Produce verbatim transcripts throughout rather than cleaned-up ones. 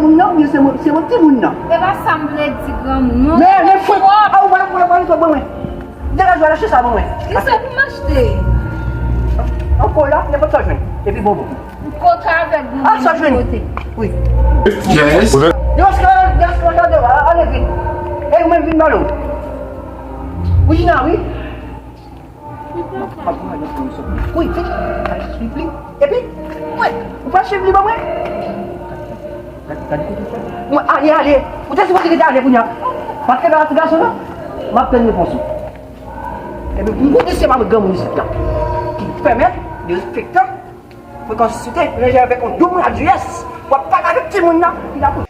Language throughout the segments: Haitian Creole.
granmoun nan oubyen se mwen, se mwen timoun nan? E pa sa m vle di granmoun. Men, men, fwèt. A, ou pa, ou pa, ou pa, ou pa, ou pa, ou pa, ou pa, Degaj ou al achte sa ban mwen. Kisa pou m achte? Yon kola, nenpòt sa w jwenn. Epi bonbon. Koka avèk bonbon. Ah, sa w jwenn. Wi. Yes. Yon eskandal, yon eskandal de, ale vit. E ou menm vin ba nou. Wi, Jina, wi. Wi, vit. Al swiv li. Epi, wè, ou pa swiv li ban mwen? Mwen, ale, ale. Ou te sipoze rete ale kounye a. Paske nan ti gason nan, m ap tann repons ou. Ebyen, pou m kote se pa granmoun isit la ki pèmèt de respekte frekans site, menm jan avèk yon doum radyo, w ap pale avèk timoun nan ki la pou.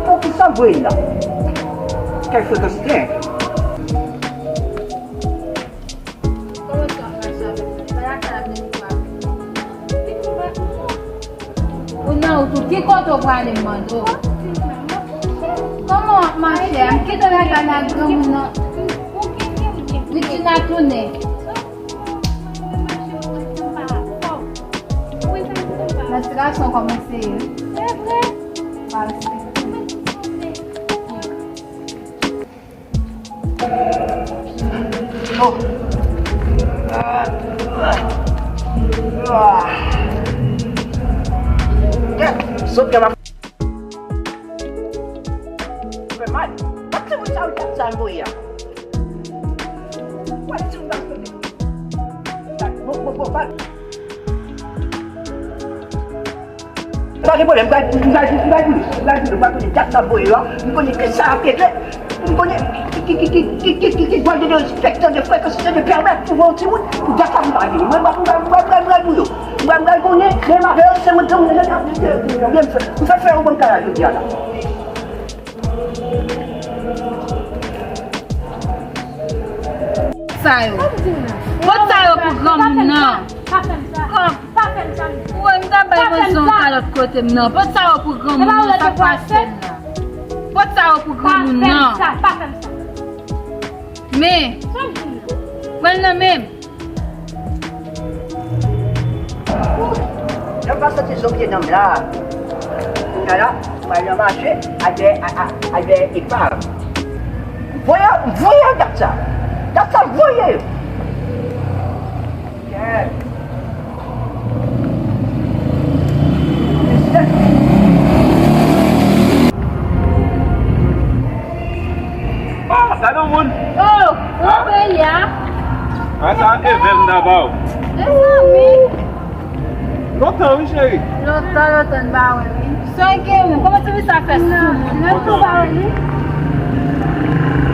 Poukisa voye la? Kèl frekans site? Kòman sa mache avèk mwen? Pa lakay avèk mwen. Ou nan wout ou, ki kote w prale m mande w? Kòman w ap mache a? M kite w lakay la granmoun nan. Regina tounen. Nan ti gason kòmanse ye. Ba respè. Oh. Ah. Ah. Sot kè m ap fè mal. Gad timoun sa yo t ap sa voye a. Wè timoun sa yo. Bon, bon, bon, pa. Pa gen pwoblèm, m pral, m pral, m pral boule, m pral boule, m pral boule, dat sa voye yo a, m konnen ki sa ap regle, m konnen ki, ki, ki dwa de respektan de frekans de pèmèt pou yon timoun, pou dat sa pou pa vini. Mwen, mwen, mwen, mwen, mwen, mwen, mwen, boule, mwen, mwen, konnen, menm avè yo, se mwen, mwen, mwen, mwen, mwen, mwen, mwen, mwen fè yon bon kara jodi a la. Sa yo. Pot sa yo pou granmoun nan. Pa fè m sa. Pa fè m sa. Ou wè m ta bay manzè yon kalòt kote m nan. Pot sa yo pou granmoun nan. Sa k pase m nan? Pot sa yo pou granmoun nan. Pa fè m sa. Pa fè m sa. Men. Pran l nan men m. Lè m pa santi zo pye dan m la. Kounye a la, m al nan mache, al dèyè, a, a, al dèyè epav. Voye, voye dat sa. Dat sa voye. Yeah. Ah, sa nan moun. Oh, ou peye a? Ah, sa Evel m ta ba w. Mezanmi. Lontan, wi, cheri. Lontan, lontan, n pa wè, wi. Sa w gen, wi? Kòman ti fi sa fè sou moun? Lontan, wi.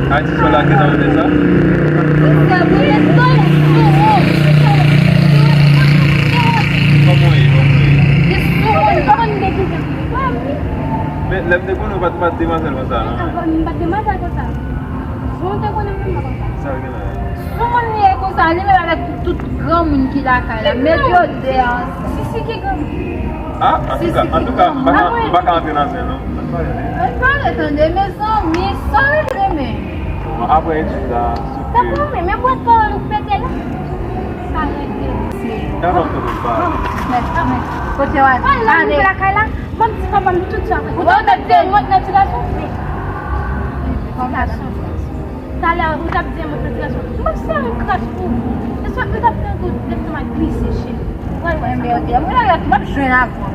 A di sa w lage nan mwen sa? Kòman w ye? Kòman w ye? Men lè m te konnen w pa t, w pa t demwazèl konsa, non? M pa t demwazèl konsa. Bon, te konnen menm mwen konsa. Sa l gen la? Sou moun li ye konsa, li menm avèk tout, tout granmoun ki lakay la. Mèt yo de an. Sisi ki granmoun? Ah, antouka, antouka, m pa ka, m pa ka antre nan zen, non. Ann pale tande, mezanmi, sa regle men. Bon, apre etid la, sou ke. Sa pwoblèm, men bwat pawòl ou pete la. Sa regle. Nan non, tonton, pa. Mèt, mèt. Kote w al? Pale nan lakay la. Ban m ti papa m tout sa. Ou te mèt demwat nan ti gason? Ti gason. Talè ou t ap di mwen nan ti gason. M ap fè yon kras pou ou. E swa m t ap tankou dèt nan glise cheri. Wè, wè, mwen la, m ap jwenn avè w.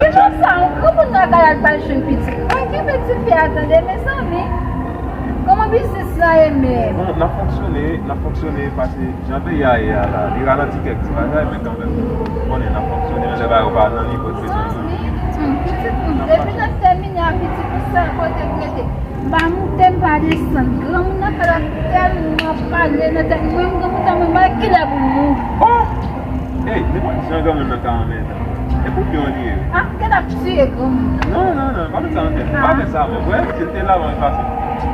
Deja sa, yon granmoun nan ka al pral jwenn pitit. Mwen ki fè ti fi a tande, mezanmi. Kòman biznis la ye menm? Bon, n ap fonksyone, n ap fonksyone pase jan peyi a ye a la. Li ralanti kèk ti bagay, men kanmenm, ou konnen n ap fonksyone, men lè bagay yo pa nan nivo l bezwen yo. Pitit, depi n ap tèmine a pitit, ou sèl kote m rete. M pa moute, m pa desann. Granmoun nan pale tèlman pale nan tèt mwen, granmoun sa mwen, mwen kilè pou m mouri. Oh! Ey, nenpòt Granmoun nan ka anmèdan. E pou pyon li ye. Ah, gen ap tiye granmoun nan. Non, non, non, pa met sa nan tèt. Pa met sa, mwen. Wè, si l te la, mwen pase.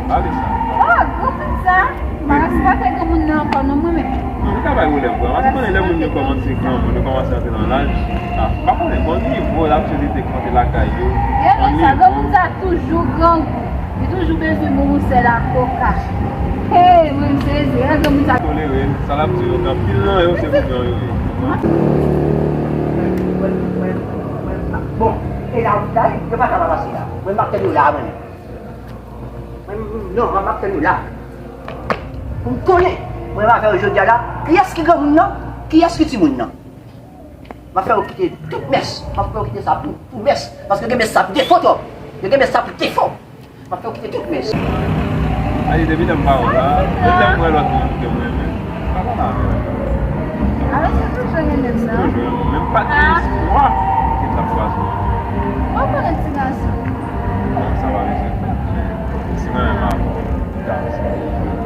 Pa met sa. Oh, granmoun sa. M pa respekte granmoun nan ankò non, mwen menm. Non, li ka bay woulè vre. Paske konnen lè moun yo kòmanse granmoun, yo kòmanse antre nan laj. Ah, pa konnen, bon nivo laktyalite k monte lakay yo. Gen lè sa, granmoun sa toujou grangou. Li toujou bezwen bon sèl ak koka. Hey, mwen sezi, granmoun sa. Tolere l, sa l ap di yo, anpil nan yo se bouyon yo ye. Bon, e la, la, yo pa ka pase la. Mwen, m ap tann yo la, mwen. Mwen, non, mwen, m ap tann yo la. Pou m konnen, mwen, m ap fè yo jodi a la, kiyès ki granmoun nan, kiyès ki timoun nan. M ap fè yo kite tout mès. M ap fè yo kite sa pou, pou mès. Paske gen mès sa pou defo twòp. Yo gen mès sa pou defo. M ap fè yo kite tout mès. Ayi, depi lè m pa wè w la, depi lè m wè lòt moun ke m renmen, m pa konn avè l. Alò, se toujou renmen sa. Toujou renmen. Menm pa gen espwa ke l t ap kwaze w. Mwen konnen ti gason. Non, sa pa bezwen fèt. Si mwen menm avè w.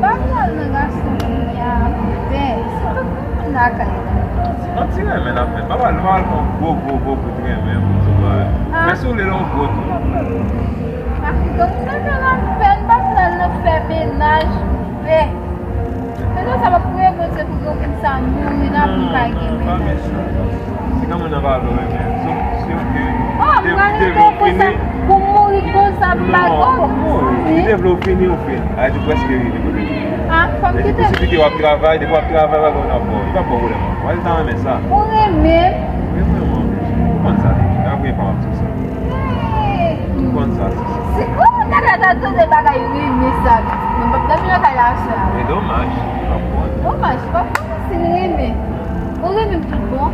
Pa pral nan gason kounye a, bebe. Se tout moun lakay la. Se pa ti renmen n ap fè. Pa pral, nou pa pral fè yon gwo, gwo, gwo bout renmen pou ti bagay. Ah. Men si w vle l yon gwo tou. Paske granmoun nan fè lapèn, pa pral nan fè mennaj, bebe. Mennaj sa pa pou repoze pou granmoun sa mouri, n ap pa gen mennaj. Si granmoun nan pa vle w renmen, se, se ok. Oh, m pral rete konsa pou mouri konsa pou pa granmoun. Non, w p ap mouri. Li te vle w fini, ou fini. Ay, ou prèske rive kote l. Ah, fò m kite l. Depi w ap travay, depi w ap travay, w ap gen yon ap bon. Li p ap bon pwoblèm ankò. Wè, li ta renmen sa. Ou renmen l? Ou renmen mwen anpil. Ou konn sa deja. Nan premye fwa m ap di w sa. Hey! Ou konn sa, Sisi. Se kòman gade ta tande bagay renmen sa, pitit mwen. M p ap dòmi nan kay la aswè a. Men domaj, li p ap konn. Domaj, li p ap konn si l renmen. Ou renmen m tout bon.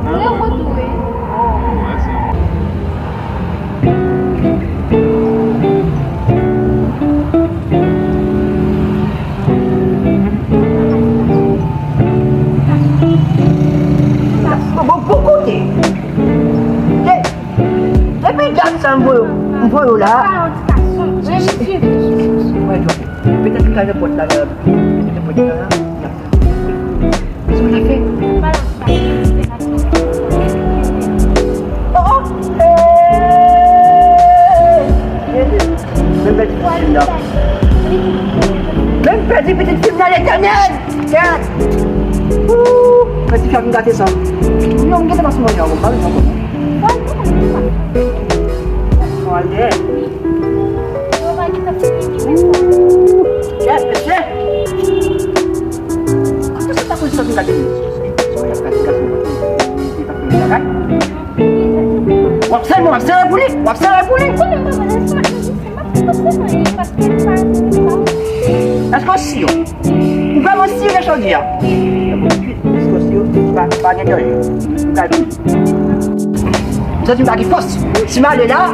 Mwen renmen w tou wi. Oh, mèsi. Bon, bon, bon kote. Ke, depi dat sa m voye, m voye w la. Mwen jwe. Petèt li ka nan pòt la, nan, petèt nan pòt la, nan. Sa w ap fè? Oh, oh. Hey! Menm pèdi pitit fim nan. Menm pèdi pitit fim nan, Letènèl! Gad! Ooh! Pèdi fim nan gate sa. Yo, m gentan pase manje ankò, m pa bezwen ankò. Manje. Ooh! Gad, mesye! Kote sa ta koze sa vin gade? Sa w ap gade gason nan? Li pa fè bagay? W ap sere, w ap sere pou li, w ap sere pou li. Èske w si yo? Ou vrèman si de chòdi a? Èske w si yo? Pa, pa gen danje. M ka di. M santi m pa gen fòs. Si m ale la, m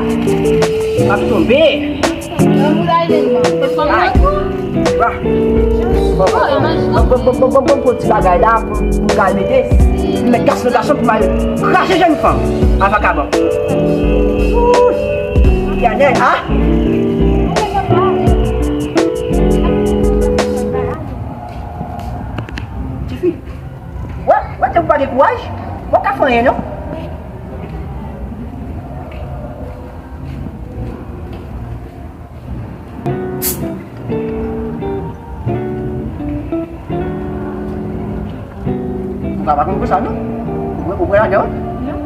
ap tonbe. Bon, bon, bon, bon, bon, bon, ti bagay la pou, pou m ka mete. M met gason, gason pou m al krache jèn fanm a vagabon. Ooh, Etènèl, ah! Tifi, wè, wè, te pou pa gen kouraj, w ap ka fè anyen, non? Ou pa, pa konn konsa, non? Ou, ou pran ladan, wi? Non.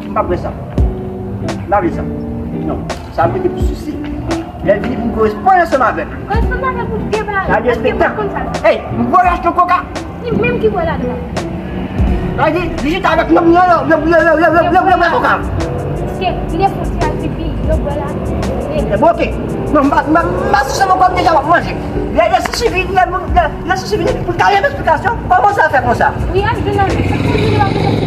M pa pran sa. M pa vle sa. Non. Sa mete pou Sisi. Lè l vini pou m koresponn ansanm avè l. Koresponn avè l pou deba. Sa derespektan. Èske ou konn sa? Ey, m pral achte yon koka. Li menm ki pral ladan. Sa vle di, li chita avèk nonm nan, yo, yo, yo, koka. Paske li te fon ti al pipi, yo bwè la. E bon, oke. Non, m pa, m pa, m pa sou sa, mwen kòm deja w ap manje. Lè, lè Sisi vini, lè, lè, lè Sisi vini, pou l ka yon esplikasyon, kòman sa fè konsa? Wi, ap jwenn nan. Se,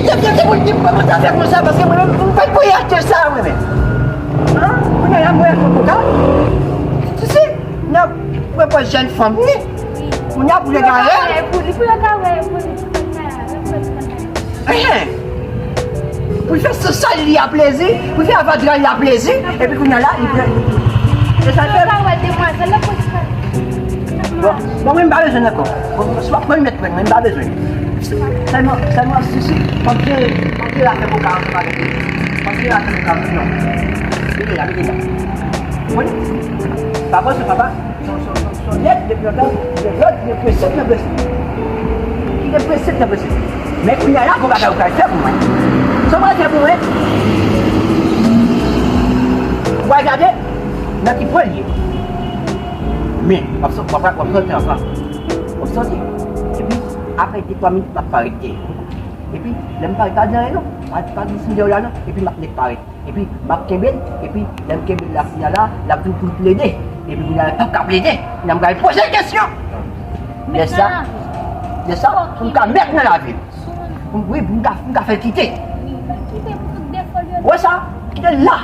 se, se pou l di m kòman sa fè konsa, paske mwen menm, m pa t voye achte sa, mwen menm. An? Kounye a la, mwen achte koka. Sisi, nan, mwen pran jèn fanm, wi. Kounye a pou l egare. Pou l ka wè, pou l, pou l ka wè, pou l, pou l ka wè. Enhen. Pou l fè sal li a plezi, pou l fè avadra li a plezi, epi kounye a la, li pran. Se sa l fè. Sa wè demwazèl la pou l fè. Bon, bon, mwen m pa bezwen l ankò. Bon, swa mwen mèt mwen, mwen m pa bezwen. Sèlman, sèlman, si, si, fòk jere, fòk jere afè koka ansanm avèk li. Fòk jere afè koka ansanm, non. Mete la, mete la. Konprann? Pa pran sou papa. Son, son, son, son nèg, depi lontan, li te lòd, li te prensip nan prensip. Li te prensip nan prensip. Men kounye a la, gon bagay ou pral fè pou mwen. Sa w pral fè pou mwen? Ou pral gade nan ki pwen l ye. Men, w ap sò-, w ap, w ap sòti anvan. W ap sòti. Epi, apre de twa minit, m ap parèt dèyè. Epi, lè m parèt, pa di anyen non. Pa, pa di si m dèyè w la non. Epi, m ap nèk parèt. Epi, m ap kenbe l. Epi, lè m kenbe l la, kounye a la, l ap vin pou l plede. Epi, kounye a la, l p ap ka plede. Kounye a, m pral poze l kesyon. Lè sa, lè sa, pou m ka mèt nan lavi l. Pou m, wi, pou m ka, pou m ka fè l kite. Wè sa? Kite l la.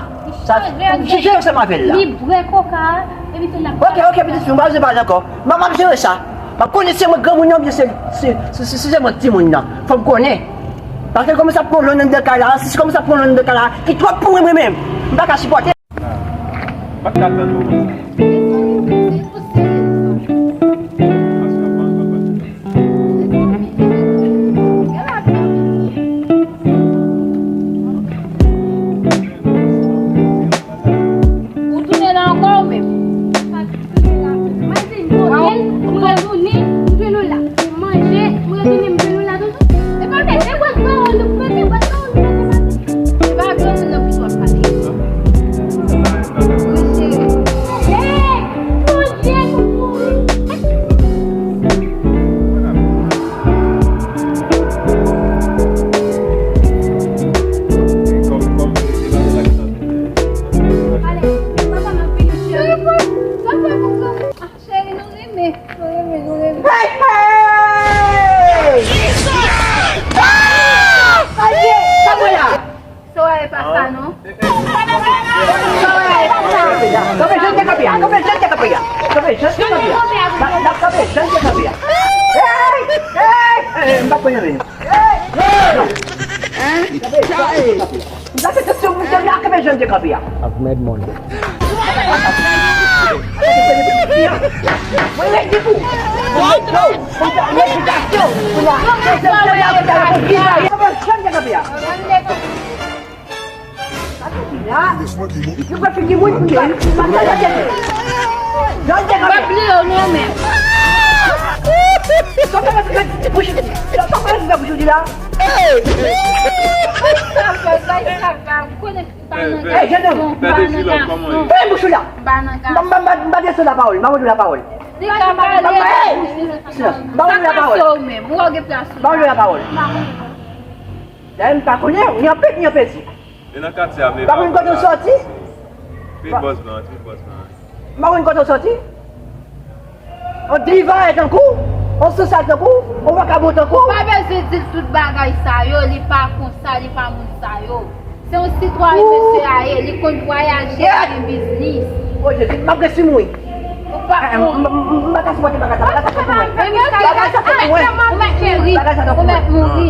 Sa, pou m jije ansanm avè l la. Li bwè koka a, epi tou l ap... Ok, ok, pitit fi, m pa bezwen pale ankò. M, m ap jere sa. M ap konnen si se mwen k granmoun nan oubyen se, se, se, se, se mwen k timoun nan. Fò m konnen. Paske l kòmanse ap pran lòn anndan kay la, si l kòmanse ap pran lòn anndan kay la, ki twòp pou mwen, mwen menm. M pa ka sipòte. Mezanmi, mezanmi, mezanmi. Ou tounen la ankò ou menm? Mwen vin kote, m retounen, m jwenn ou la. M manje, m retounen, m jwenn ou la toujou. E pa vre, se wè granmoun nou, mete wè granmoun nou, mete pase. E pa granmoun nan pou w ap pale. Wi, cheri. Hey! Bondye, m mouri. Cheri, nou renmen. Nou renmen, nou renmen. Hey, hey! Ah! Sa w ye? Sa w ye la? Sa w ye pa sa, non? Sa w ye pa sa? Kanpe jan w te kanpe a. Kanpe jan w te kanpe a. Kanpe jan w te kanpe a. N ap, n ap kanpe jan w te kanpe a. Hey! Hey! Hey! M pa konn anyen. Hey! Hey! Non. Kanpe jan w te kanpe a. M ta fè tansyon pou m te la kanpe jan m te kanpe a. Ak mèd mòn. Mwen redi pou. Yo, konsa, repitasyon. Pou la, se, se, se la, se la, pou vin la, yo, jan m te kanpe a. Sa te di la. Yo pa figi moun pou la. Jan m te kanpe a. Sa pa fè bouch, sa pa fè bouch ou di la. Sa pa, sa pa, ou konnen. Hey, jennonm! Fèmen bouch ou la! M pa, m pa, m pa, m pa desann lapawòl, m pa mande w lapawòl. M pa mande w lapawòl. M pa mande w lapawòl. M pa mande w lapawòl. Dayè m pa konnen w, ni an pik, ni an pezi. E nan katye a, m pa konn kote w sòti. Pit bòs blan, pit bòs blan. M pa konn kote w sòti. On drivarè tankou w, on sosyal tankou w, on vakabon tankou w. Ou pa bezwen di l tout bagay sa yo, li pa konsa, li pa moun sa yo. Se yon sitwayen mesye a ye, li konn vwayaje, li gen biznis. O Jezi, m ap resi mouri. Ou pa... M pa ka sipòte bagay sa, bagay sa twòp pou mwen. Bagay sa twòp pou mwen. Ou mèt mouri. Bagay sa twòp pou mwen. Ou mèt mouri.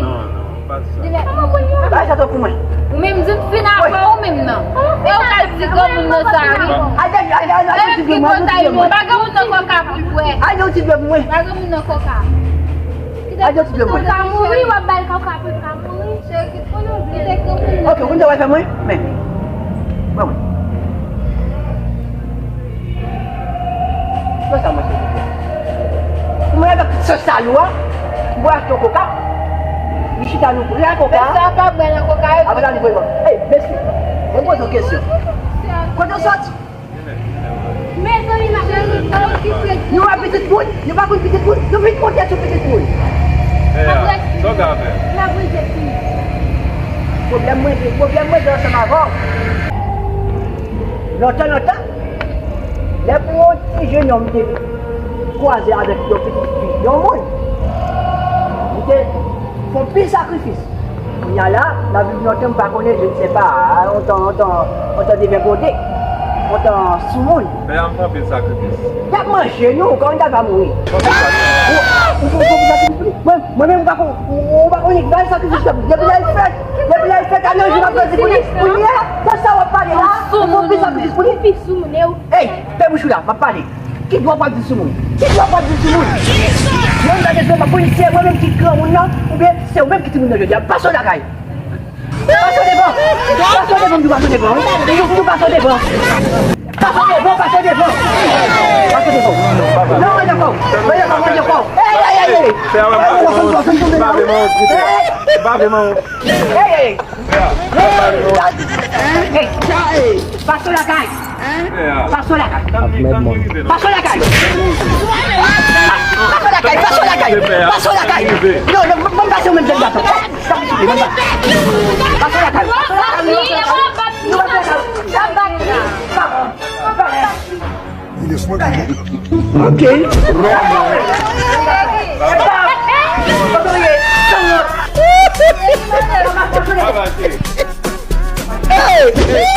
Bagay sa twòp pou mwen. Ou menm di m fin avè w menm nan. E ou pral di granmoun nan sa wi. Al di, al di, al di, al di granmoun nan. Pa granmoun nan koka pou l bwè. Al di yon ti dlo pou mwen. Pa granmoun nan koka. Al di yon ti dlo pou mwen. Ou ka mouri, w ap ba l koka pou l ka mouri. Cheri, kite granmoun nan. Ok, ou konn sa w al fè mwen? Men. Ban mwen. Fè sa mwen, silvouplè. Pou mwen avèk sans sa yo a, m pral achte yon koka. Nou chita nou pre a koka. Mesye a pa bwè nan koka yo. Apre sa nou voye ban. Ey, mesye, mwen poze yon kesyon. Kote w sòti? Mezanmi, m ap rete okipe. Nou wè pitit moun, nou pa konn pitit moun, nou vin monte sou pitit moun. M ap rete. M ap rete. Pwoblèm mwen, pwoblèm mwen gen ansanm avè w. Lontan, lontan, lè pou yon ti jennonm te kwaze avèk yon pitit fi yon moun, li te fè anpil sakrifis. Kounye a la, n ap viv yon tan m pa konnen, je ne sais pas, yon tan, yon tan, yon tan devègonde, yon tan soumoun. Pè a m fè anpil sakrifis. Y ap manje nou, kòm nou ta va mouri. Ou, ou, ou, ou, ou, mwen, mwen menm, ou pa kon, ou, ou pa konnen ki bagay sakrifis la. Depi lè l fèt, depi lè l fèt, a nan jou m ap plede pou li. Kounye a, sa w ap pale la, ou fè anpil sakrifis pou li. Ey, fè bouch ou la, m ap pale. Ki dwa w pral di sou moun? Ki dwa w pral di sou moun? Mwen, m pa bezwen, mwen, polisye, mwen menm ki granmoun nan, oubyen se ou menm ki timoun nan jodi a. Pase w lakay. Pase w devan. Pase w devan, m di w pase w devan. M di w pase w devan. Pase w devan, pase w devan. Pase w devan. Non, mwen dakò. Mwen dakò, mwen dakò. Ey, ey, ey, ey. Fè a wè, m pa vle manyen w. M pa vle manyen w. M pa vle manyen w. Ey, ey, ey. Ey, ey. Pase w lakay. Pase w lakay. Pase w lakay. Pase w lakay. Pase w lakay. Pase w lakay. Non, non, mwen pase w menm jèn gason. Pase w lakay. Pase w lakay. Ok. Hey!